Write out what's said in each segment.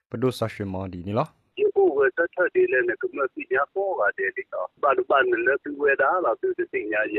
ပဒိၣ်စီၤၡ့ၣ်မီဒ်န့ၣ်လီၤ. ယအိၣ်ဂၢၢ်ဆၢထၢၣ်ဒ်လဲၣ်န့ၣ် ကမျၢၢ်သ့ၣ်ညါကိးဂၤဒဲးလံလီၤ. ဘၣ်တဘၣ်နလၢသုဝဲဒၣ်လီၤ သုတသ့ၣ်ညါယ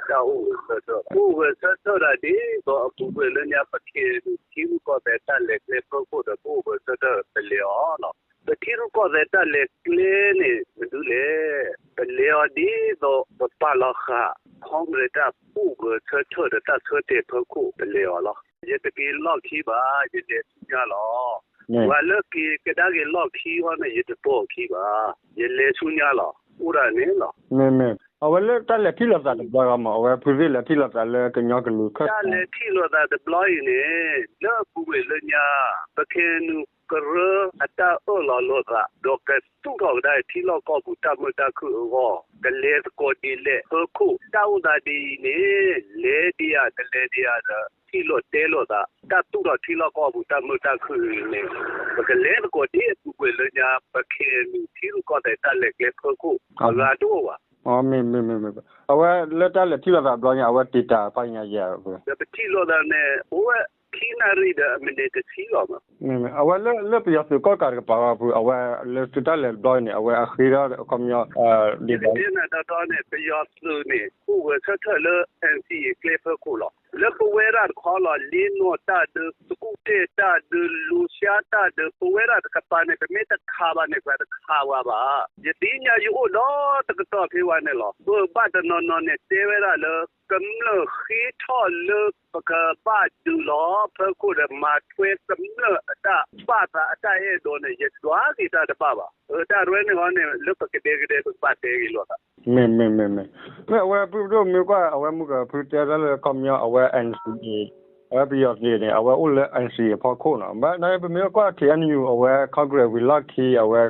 တၢ်အိၣ်ဂၢၢ်ဆၢထၢၣ်. အိၣ်ဂၢၢ်ဆၢထၢၣ်ဒၣ်ဒ်သိးအပူၤကွံာ်လၢညါ ပက့ၤထံရူၢ်ကီၢ်သဲးတၢ်လဲၤကျဲဖၢခိၣ်ဒီး ပအိၣ်ဂၢၢ်ဆၢထၢၣ်ပလဲၤအီၤလီၤ. ပထံရူၢ်ကီၢ်သဲးတၢ်လဲၤကျဲန့ၣ် မနုၤလဲၣ်. ပလဲၤအီၤဒ်သိးပပာ်လီၤဃာ် ခီကရဲးတၢ်အိၣ်ဂၢၢ်ဆၢထၢၣ်ဒီးတၢ်ဆၢတဲာ်ဖၢခိၣ် ပလဲၤအီၤလီၤ. ယတက့ၤလီၢ်ခံဘၣ်, ယလဲၤဆူညါလီၤ. ပှၤလၢက့ၤကဒါက့ၤလီၢ်ခံအီၤန့ၣ် ယတတီၢ်ခံဘၣ်, ယလဲၤဆူညါလီၤ. အိၣ်ဒၣ်န့ၣ်လီၤ. မ့ၢ်မ့ၢ်, အဝဲလၢတၢ်လဲၤထံၣ်လိာ်သးတဘျီဂီၢ်မး အဝဲဖုသ့ၣ်လဲၤထံၣ်လိာ်သးလၢကညီကလုာ်ခၢၣ်စး တၢ်လဲၤထံၣ်လိာ်သးတဘျီအံၤန့ၣ် လၢအပူၤကွံာ်လၢညါ ပခဲအံၤနုာ်ကရၢအတၢ်အၢၣ်လီၤလိာ်သး ဒီးကသူၣ်ထီၣ်ကဒါထံလီၢ်ကီၢ်ပူၤတၢ်မုာ်တၢ်ခုၣ်အဂီၢ် ကလဲၤသကိးဒ်လဲၣ်ဖၢခိၣ် တၢ်အိၣ်သးဒ်အံၤန့ၣ် လဲၤဒံးဧါ တလဲၤဒံးဧါဒီး ထံၣ်လိာ်တဲလိာ်သး တၢ်သူၣ်ထီၣ်ထံလီၢ်ကီၢ်ပူၤတၢ်မုာ်တၢ်ခုၣ်အံၤန့ၣ် ပကလဲၤသကိးဒ်အပူၤကွံာ်လၢညါ ပခဲအံၤနုာ်ထံရူၢ်ကီၢ်သဲးတၢ်လဲၤကျဲဖၢခိၣ် အဂၤတအိၣ်ဘၣ်. အဝဲလၢတၢ်လဲၤထံၣ်လိာ်သးတဘျီညါ အဝဲတံာ်တာ်ဖးညါယဲၢ် ဒီးပထံၣ်လိာ်သးန့ၣ် အိၣ်ဝဲခံနၣ်ရံၣ်ဒီးအမံးနံးတဆံလီၤမး. အဝဲလၢပယီၤသုးကီၣ်ကးတကပၤဘၣ်ဖု အဝဲလၢသုတၢ်လဲၤတဘျီအံၤန့ၣ် အဝဲအဃ့ထီၣ်ခီပညီ ယကတဲနၤတီတီန့ၣ် ပယီၤသုးန့ၣ် အိၣ်ဂၢၢ်ဆၢထၢၣ်လၢ NCA ကျဲဖၢခိၣ်လီၤ. လၢပဝဲဒၣ်တခီလီၤ လ့နီၣ်တၢ်ဒုး သကူၣ်တဲၣ်တၢ်ဒုး လူၤရှါတၢ်ဒုး ပဝဲဒၣ်တကပၤန့ၣ် ပမ့ၢ်တခးဘၣ်န့ၣ် ပှၤတခးဝဲဘၣ်. ယသ့ၣ်ညါယအိၣ်ဒီးတကတီၢ်ဖဲဝဲန့ၣ်လီၤ. ပဘၣ်တနီၤနီၤန့ၣ် တဲဝဲဒၣ်လၢ ကမျၢၢ်ဃ့ထီၣ်လၢပကဘၣ်ဒုးလီၤ ဖၢခိၣ်ဒီးမၤထွဲကမျၢၢ်အတၢ်ဘၣ်သးအတၢ်အဲၣ်ဒိးန့ၣ် ယဒွးက့ၤတၢ်တဘၣ်ဘၣ်. တၢ်ရဲၣ်န့ၣ်အီၤန့ၣ် လၢပကဒဲကဒဲပကဘၣ်တဲဂ့ၤလိာ်သး မ့ၢ်မ့ၢ်မ့ၢ်မ့ၢ်, မ့ၢ်အဝဲဖုဒိၣ်မ့ၢ်ကွၢ် အဝဲမုၢ်ကဖုတဲတၢ်လၢခီပညီ အဝဲ NCA အဝဲပယီၤသုးန့ၣ် အဝဲအိၣ်လၢ NCA အဖီခိၣ်နီၤ. ဘၣ်နာ်က့ပမ့ၢ်ကွၢ် KNU အဝဲ Congress ဝံၤလီၢ်ခံ အဝဲ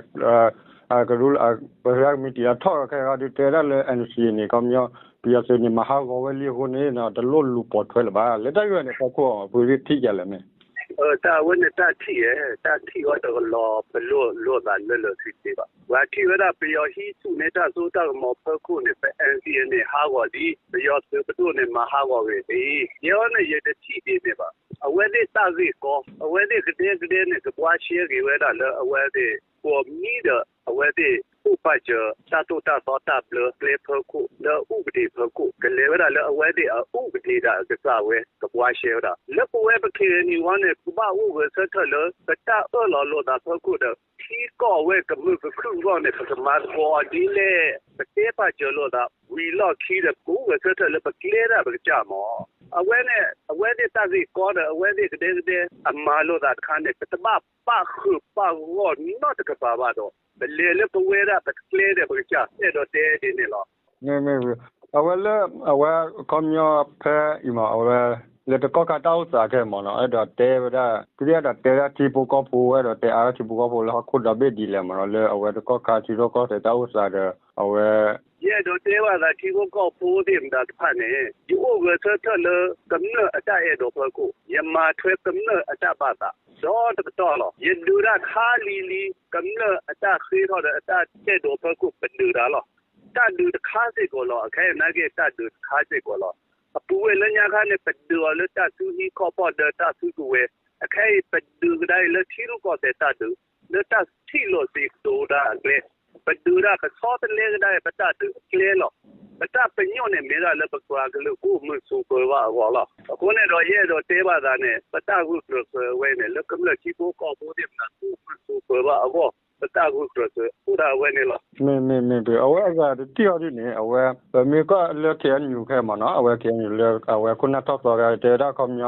ကရူၢ် ပဟဲကမံးတံာ်လၢထီၣ်ခဲခီဒုးတဲဒၣ်လၢ NCA န့ၣ် ခီပညီ ပယီၤသုးန့ၣ် မၤဟးဂီၤဝဲလံအဃိန့ၣ် တလိၣ်လူၤပိာ်ထွဲလၢၤဘၣ်. လၢတၢ်ဂ့ၢ်န့ၣ် ဖီခိၣ်အီၤ ဖုသ့ၣ်ထံၣ်ယၤလဲၣ်မ့ၢ် တၢ်ဝဲန့ၣ်တၢ်ထံၣ်ဧါ, တၢ်ထံၣ်အီၤတကလီၤ ပလိၣ်လိာ်သးလၢလၢဆ့ဆ့ဘၣ်. ပှၤထံၣ်ဝဲဒၣ် ပယီၤဟံးဆူၣ်န့ၢ်တၢ်စိတၢ်ကမီၤဖၢခိၣ်န့ၣ် ပ NCA န့ၣ် ဟးဂီၤလံ, ပယီၤသုးပဒိၣ်န့ၣ် မၤဟးဂီၤဂ့ၤလံ. ယဲအီၤန့ၣ် ယတထံၣ်ဒ်န့ၣ်ဘၣ်. အဝဲသ့ၣ်တၢ်ဂ့ၢ်ကီ, အဝဲသ့ၣ်ကဒဲကဒဲန့ၣ် ကဘှါရှဲက့ၤဝဲဒၣ်လၢအဝဲသ့ၣ် ကိးမံၤဒီး အဝဲသ့ၣ်အိၣ်ပာ်စၢၤ တၢ်သိၣ်တၢ်သီတၢ်ဘျၢကျဲဖၢခိၣ် လၢအူပဒ့ၣ်ဖၢခိၣ် ကလဲၤဝဲဒၣ်လၢအဝဲသ့ၣ်အအူပဒ့ၣ်ဒီးအကစၢ်ဝဲ ကဘှါရှဲဝဲဒၣ်. လၢပဝဲပ KNU အီၤန့ၣ် ပဘၣ်အိၣ်ဂၢၢ်ဆၢထၢၣ်လၢ ပတၢ်အၢၣ်လီၤလိာ်သးဖၢခိၣ်ဒီး ထံကီၢ်ဝဲကမျၢၢ်ကချုးအဂီၢ်န့ၣ် ပကမၤသကိးအီၤဒ်လဲၣ်. ပတဲပာ်စၢၤလိာ်သး ဝံၤလီၢ်ခံဒီး ပကအိၣ်ဂၢၢ်ဆၢထၢၣ်လၢပကျဲဒၣ်ပကစၢ်မး. အဝဲန့ၣ် အဝဲသ့ၣ်တၢ်ဂ့ၢ်ကီဒီး အဝဲသ့ၣ်ကဒဲကဒဲ အမၤလိာ်သးတခါန့ၣ် ပတဘၣ်ပာ်ဃုာ်ပာ်ဂီၢ်နီတကပၤဘၣ်ဒီး ပလဲၤလၢပဝဲဒၣ်ပကျဲဒီးပကစၢ် အဲၣ်ဒိးတဲဒ်န့ၣ်လီၤ. မ့ၢ်မ့ၢ်, အဝဲလၢ အဝဲခီပညီဖဲအံၤမး အဝဲ လၢတကီၢ်ခါတၢ်အိၣ်သးခဲမးနီၤ အဲၣ်ဒိးတဲဝဲဒၣ် သုအဲၣ်ဒိးတဲဝဲဒၣ်ထံဖိကီၢ်ဖိ အဲၣ်ဒိးတဲအါထံဖိကီၢ်ဖိလၢဟီၣ်ခိၣ်ဒီဘ့ၣ်ဒ်လဲၣ်မးနီၤ လၢအဝဲတကီၢ်ခါထံရူၢ်ကီၢ်သဲးတၢ်အိၣ်သးဒီး အဝဲ ယအဲၣ်ဒိးတဲဘၣ်သးထံဖိကီၢ်ဖိသ့ၣ်မတၤတဖၣ်န့ၣ် ယအိၣ်ဂၢၢ်ဆၢထၢၣ်လၢကမျၢၢ်အတၢ်အဲၣ်ဒိးဖၢခိၣ်, ယမၤထွဲကမျၢၢ်အတၢ်ဘၣ်သး ဒီတကတီၢ်လီၤ. ယဒုးတၢ်ခါလံၤလံၤ ကမျၢၢ်အတၢ်ဃ့ထီၣ်ဒီးအတၢ်အဲၣ်ဒိးဖၢခိၣ် ပဒုးတၢ်လီၤ. တၢ်ဒုးတခါစ့ၢ်ကီးလီၤ. အခဲအံၤနာ်က့ တၢ်ဒုးတခါစ့ၢ်ကီးလီၤ. အပူၤဝဲလၢညါခါန့ၣ် ပဒုးအီၤလၢတၢ်စုဟံၣ်ခီၣ်ဖီၣ်ဒီးတၢ်စုကဝဲၤ, အခဲအံၤ ပဒုးကဒါအံၤလၢထံရူၢ်ကီၢ်သဲးတၢ်ဒုး, လၢတၢ်ထံၣ်လိာ်စ့ၢ်ကီးဒၣ်အကျဲ, ပဒုးဒၣ်ကဆီတလဲကဒါအံၤ ပတၢ်ဒုးအကျဲလီၤ. ပတၢ်ပညိၣ်န့ၣ် မ့ၢ်ဒၣ်လၢပပှၤကလုာ်ကအိၣ်မုာ်ဆိးပၢၤဘၣ်အဂီၢ်လီၤ. အဃိန့ၣ်ဒီး ယအဲၣ်ဒိးတဲဘၣ်သးန့ၣ် ပတၢ်ဂုာ်ကျဲးစၢးဝဲန့ၣ် လၢကမျၢၢ်ထံဖိကီၢ်ဖိသ့ၣ်မတၤ ကအိၣ်မုာ်ဆိးပၢၤဘၣ်အဂီၢ် ပတၢ်ဂုာ်ကျဲးစၢးအိၣ်ဒၣ်ဝဲန့ၣ်လီၤ. မ့ၢ်မ့ၢ်မ့ၢ် အဝဲအဂၤတထံၣ်အီၤဒ်န့ၣ် အဝဲ ပမ့ၢ်ကွၢ်လၢ KNU ခဲမးနီၤ အဝဲ KNU လၢအဝဲခိၣ်နၢ်ထီၣ်သီဂၤတဲဝဲဒၣ်ခီပညီ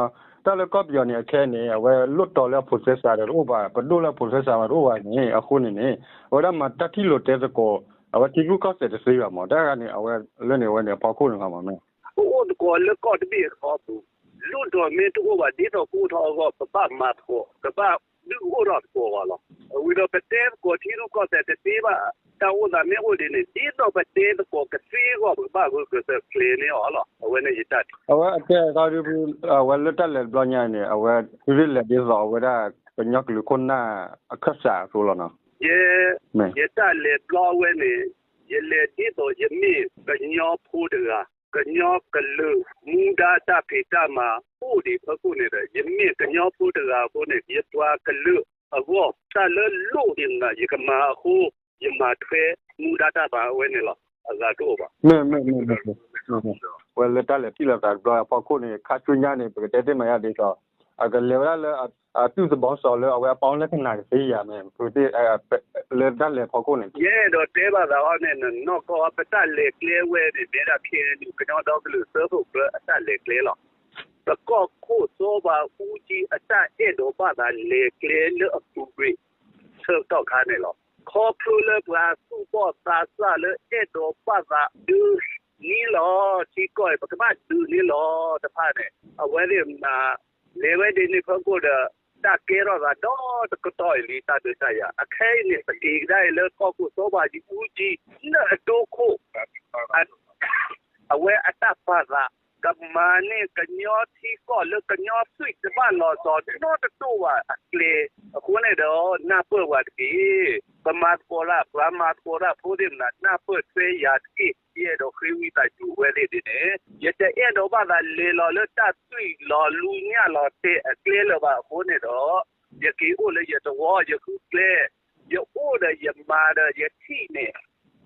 တၢ်လၢကီၢ်ပယီၤန့ၣ် အခဲအံၤန့ၣ် အဝဲလိၣ်တီၤလၢအ process ဒီးတအိၣ်ဘၣ်, ပဒိၣ်လၢအ process မးတအိၣ်ဘၣ်န့ၣ် အဃိန့ၣ်န့ၣ် အဝဲဒၣ်မၤတၢ်ထံၣ်လိာ်တဲသကိး အဝဲထံရူၢ်ကီၢ်သဲးတသ့ဘၣ်မး တၢ်ဂၤန့ၣ် အဝဲလၢန့ၣ် အဝဲန့ၣ်အဖီခိၣ်န့ၣ်မးမ့ၢ် ပအိၣ်သကိးလၢကီၢ်တဘ့ၣ်အဃီပူၤ, လိၣ်တီၤမ့ၢ်တအိၣ်ဘၣ် ဒ်သိးကအိၣ်ထီၣ်အဂီၢ် ပဘၣ်မၤသကိး ကဘၣ်ဒုးအိၣ်ထီၣ်သကိးအဂီၢ်လီၤ. ဝံၤဒီးပတဲသကိးထံရူၢ်ကီၢ်သဲးတသ့ဘၣ်, တၢ်အိၣ်သးမ့ၢ်အိၣ်ဒ်န့ၣ် ဒ်သိးပတဲသကိးကသ့အဂီၢ် ပကဘၣ်ဂုာ်ကျဲးစၢးကျဲၤန့ၢ်အီၤလီၤ. အဝဲန့ၣ်ယတၢ်ထံၣ် အဝဲအကဲခီဒုး အဝဲလၢတၢ်လဲၤတဘျီညါန့ၣ် အဝဲသုးရ့ၣ်လဲၤဒ်သိးအဝဲဒၣ် ကညီကလုာ်ခိၣ်နၢ်အခၢၣ်စးအသိးလီၤနီၤ. ယဲ ယတၢ်လဲၤတဘျီဝဲန့ၣ် ယလဲၤဒ်သိးယမ့ၢ်ကညီဖိတဂၤ, ကညီကလုာ်မူဒါတၢ်ဖံးတၢ်မၤအိၣ်ဒံးဖၢခိၣ်န့ၣ်ဒီး ယမ့ၢ်ကညီဖိတဂၤအဃိန့ၣ် ယပှၤကလုာ် အဂီၢ် တၢ်လၢလိၣ်ဒံးမနုၤ ယကမၤအဃိ ယမၤထွဲမူဒါတၢ်မၤဝဲန့ၣ်လီၤ. အဂၤတအိၣ်ဘၣ်. ဝဲလၢတၢ်လဲၤထံၣ်လိာ်သးတဘျီအဖီခိၣ်န့ၣ် ခါဆူညါန့ၣ် ပကတဲသ့ၣ်မးယၤဒ်သိး အကလဲၤဝဲဒၣ်လၢ အသူၣ်သဘီစၢၤလၢအဝဲအပီလၢကနၣ်ကသ့ဧါမ့ၢ် လၢတၢ်လဲၤဖီခိၣ်န့ၣ် ယအဲၣ်ဒိးတဲဘၣ်သးအီၤန့ၣ် နီၢ်ကီၢ် ပတၢ်လဲၤကျဲဝဲန့ၣ် မ့ၢ်ဒၣ် ခ့ၣ်အဲၣ်ယူၣ် ကညီဒီကလုာ်စၢဖှိၣ်ကရၢအတၢ်လဲၤကျဲလီၤ. ပကီၢ်ခိၣ်စီၤဘးအူကၠံ အတၢ်အဲၣ်ဒိးဘၣ်သးလဲၤကျဲလၢအပူၤကွံာ် ဆၢကတီၢ်ခါန့ၣ်လီၤ. ခီဖျိလၢပှၤသူၣ်ဘီၣ်သးစၢ်လၢအဲၣ်ဒိးဘၣ်သးဒုးန့ၢ်လီၤ ထံကီၢ်အံၤ ပကဘၣ်ဒုးန့ၢ်လီၤတဖၣ်န့ၣ် အဝဲသ့ၣ်မၤ လဲၤဝဲဒ်န့ၣ်ဖီခိၣ်ဒီး တၢ်ကဲထီၣ်သးဒီတကတီၢ်အံၤလံ တၢ်ဒုးတၢ်ယၤ အခဲအံၤန့ၣ် ပက့ၤကဒါအံၤလၢကီၢ်ခိၣ်စီၤဘးအူကၠံ လၢအဒိခိၣ် အဝဲအတၢ်ပာ်သး ကမၤန့ၢ်ကညီထံကီၢ်လၢကညီသွံၣ်တဘၣ်လီၤစီၤ နီတဒိၣ်ဘၣ်အကျဲ အဃိန့ၣ်ဒီး နၢ်ပၢၢ်ပှၤတက့ၢ်. ပမၤသကိးတၢ် ပှၤမၤသကိးတၢ်ဖိသ့ၣ်မနုၤ နၢ်ပၢၢ်ထွဲယၤတက့ၢ်. ယအဲၣ်ဒိးဃ့ဝံသးစူၤဝဲသ့ၣ်ဒ်န့ၣ် ယတအဲၣ်ဒိးဘၣ်သးလဲၤလီၤလၢတၢ်သွံၣ်လီၤလူညၣ်လီၤတဲာ်အကျဲလၢၤဘၣ်. အဃိန့ၣ်ဒီး ယက့ၤအိၣ်လၢယသဝီ ယဃုကျဲ ယအိၣ်ဒီးယမၤဒီးယထံၣ်န့ၣ်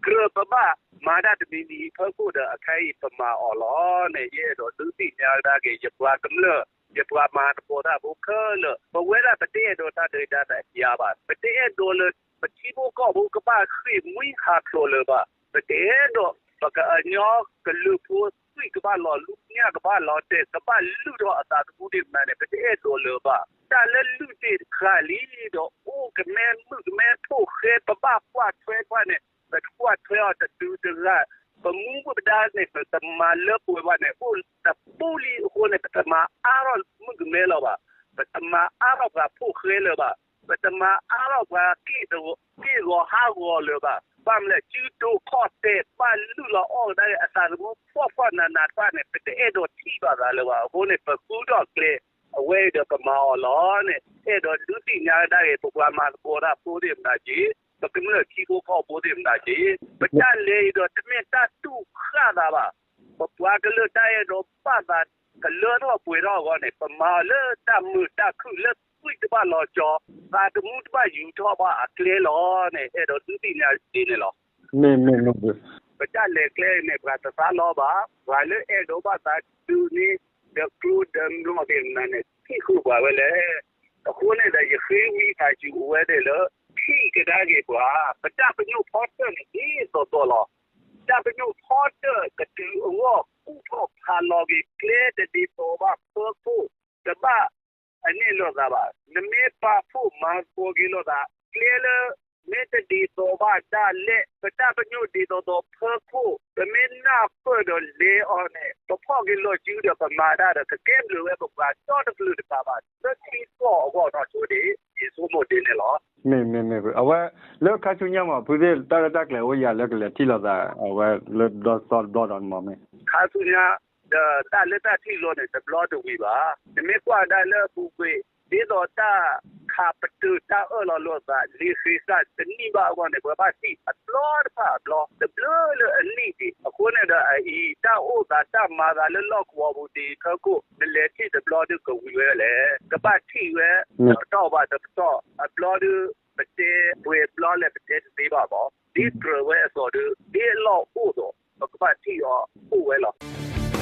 ကြၢးပဘၣ်မၤတၢ်တမံၤမံၤအံၤဖီခိၣ်ဒီး အခဲအံၤပမၤအီၤလီၤန့ၣ် ယအဲၣ်ဒိးဒုးသ့ၣ်ညါကဒါက့ၤ ယပှၤကမျၢၢ် ယပှၤမၤသကိးတၢ်ဖိခဲလၢာ် ပဝဲဒၣ်ပတအဲၣ်ဒိးတၢ်ဒုးတၢ်ယၤဘၣ်. ပတအဲၣ်ဒိးလၢ ပထံဖိကီၢ်ဖိကဘၣ်ဃ့ၢ်မှံဟးဖျိးလၢၤဘၣ်. ပတအဲၣ်ဒိး ပကညီကလုာ်ဖိသွံၣ်ကဘၣ်လီၤလူညၣ် ကဘၣ်လီၤတဲာ် ကဘၣ်လုၢ်ထီၣ်အသးသမူသ့ၣ်မနုၤန့ၣ် ပတအဲၣ်ဒိးလၢၤဘၣ်. တၢ်လၢလုၢ်တ့ၢ်တဃာ်လံဒီး အိၣ်ကမဲမုၣ်ကမဲဖိၣ်ဃဲ ပဘၣ်ကွၢ်ထွဲတဖၣ်န့ၣ် ပတကွၢ်ထွဲအီၤတဒုတဂၤ ပမူပဒါန့ၣ် ပတမၤလၢပှဲၤဘၣ်န့ၣ် အိၣ်တပူၤလံအဃိန့ၣ် ပတမၤအါထီၣ်မုၣ်ကမဲလၢၤဘၣ်. ပတမၤအါထီၣ်ပှၤဖိၣ်ဃဲလၢၤဘၣ်. ပတမၤအါထီၣ်ပှၤက့ၢ်ဂီၤဟးဂီၤလၢၤဘၣ်. ဘၣ်မနုၤလဲၣ် စုဒိၣ်ခီၣ်တဲာ် ဘၣ်လုၢ်လီၤအီၣ်ကဒါက့ၤ အသးသမူဖှီၣ်ဖှီၣ်နးနးတဖၣ်န့ၣ် ပတအဲၣ်ဒိးထံၣ်ဘၣ်သးလၢၤဘၣ်. အဃိန့ၣ် ပဃုထီၣ်ကျဲ အဝဲအံၤဒီးပမၤအီၤလီၤန့ၣ် အဲၣ်ဒိးဒုးသ့ၣ်ညါကဒါက့ၤ ပပှၤမၤသကိးတၢ်ဖိသ့ၣ်မနုၤက့ၤ ပကမျၢၢ်ထံဖိကီၢ်ဖိသ့ၣ်မနုၤက့ၤ ပတၢ်လဲၤအံၤဒီးတမ့ၢ်တၢ်တူၢ်ဃၣ်သးဘၣ်. ပပှၤကလုာ်တၢ်အဲၣ်ဒိးဘၣ်သး ကလၢထီၣ်ပှဲၤထီၣ်အဂီၢ်န့ၣ် ပမၤအီၤလၢတၢ်မုာ်တၢ်ခုၣ်လၢသွံၣ်တဘၣ်လီၤကီ သးသမူတဘၣ်ယူၤထီၣ်ဘၣ်အကျဲလီၤန့ၣ် အဲၣ်ဒိးဒုးသ့ၣ်ညါဒ်န့ၣ်လီၤ. ပတၢ်လဲၤကျဲန့ၣ် ပှၤတသးလီဘၣ်. ပှၤလၢအဲၣ်ဒိးဘၣ်သးဒုးန့ၢ် ဒီးကျိဒီးမျိာ်သ့ၣ်မနုၤန့ၣ် ထံၣ်ဃုာ်ပှၤဝဲလဲၣ်. အဃိန့ၣ်ဒီး ယဃ့ဝံသးစူၤအိၣ်ဝဲဒၣ်လၢ ထံၣ်ကဒါက့ၤပှၤ ပတၢ်ပညိၣ်ဖီတၢၣ်န့ၣ် ဒ်သိးသိးလီၤ. တၢ်ပညိၣ်ဖီတၢၣ်ကတုၤအဂီၢ် ကူၣ်ထီၣ်ဖးလီၤက့ၤ ကျဲတဒ်သိးဘၣ်ဖၢခိၣ် တဘၣ်အန့ၢ်လိာ်သးဘၣ်. နမ့ၢ်ပာ်ဖှိၣ်မၤသကိးက့ၤလိာ်သး ကျဲလၢ မ့ၢ်တဒ်သိးဘၣ်ဒၣ်လဲာ် ပတၢ်ပညိၣ်ဒ်သိးသိးဖၢခိၣ် ပမ့ၢ်နၢ်ပၢၢ်ဒီးလဲၤအီၤန့ၣ် ပဖီၣ်က့ၤလီၤစုဒီးပမၤတၢ်ဒီး ကကဲဘျုးဝဲပပှၤဒီတကလုာ်တဖၣ်ဘၣ် လၢထံကီၢ်အဂီၢ်နီၢ်ဆိဒၣ် ယဆိကမိၣ်ဒ်န့ၣ်လီၤ. မ့ၢ် မ့ၢ် မ့ၢ် အဝဲ လၢခါဆူညါမ့ၢ် ဖုသ့ၣ် တၢ်ရဲၣ်တၢ်ကျဲၤအိၣ်ယၤလၢကလဲၤထံၣ်လိာ်သး အဝဲလၢဒီသီတဘျီဒီးန့ၣ်မ့ၢ် ခါဆူညါ ဒီးတၢ်လၢတၢ်ထံၣ်လိၤန့ၣ် တဘျီတဝံၤဘၣ်. နမ့ၢ်ကွၢ်ကဒါလၢအပူၤကွံာ် ဒ်သိးတၢ်ခးပတုာ်တၢ်အၢၣ်လီၤလိာ်သး လ့ၤဃ့စၢ်တနံၣ်ဘၣ်အဂီၢ်န့ၣ် ပှၤဘၣ်ထံၣ်အဘျီတဖၣ်အဘျီ တဘျုးလၢအနံၣ်ဒံး အဃိန့ၣ်ဒီးအအံၤ တၢ်အိၣ်သးတၢ်မၤသးလၢလီၢ်ကဝီၤပူၤဒ်အံၤဖၢခိၣ် နလဲၤထံၣ်တဘျီဒုးကဝံၤဝဲလဲၣ် ကဘၣ်ထံၣ်ဝဲ တကတီၢ်ဘၣ်တကတီၢ် အဘျီဒုး ပတဲပှဲၤဘျီလဲၣ်ပတဲတသ့ဘၣ်ဘၣ် ဒ်ကြၢးဝဲအသိးဒုး ဒ်အလီၢ်အိၣ်သိး ပကဘၣ်ထံၣ်အီၤအိၣ်ဝဲလီၤ.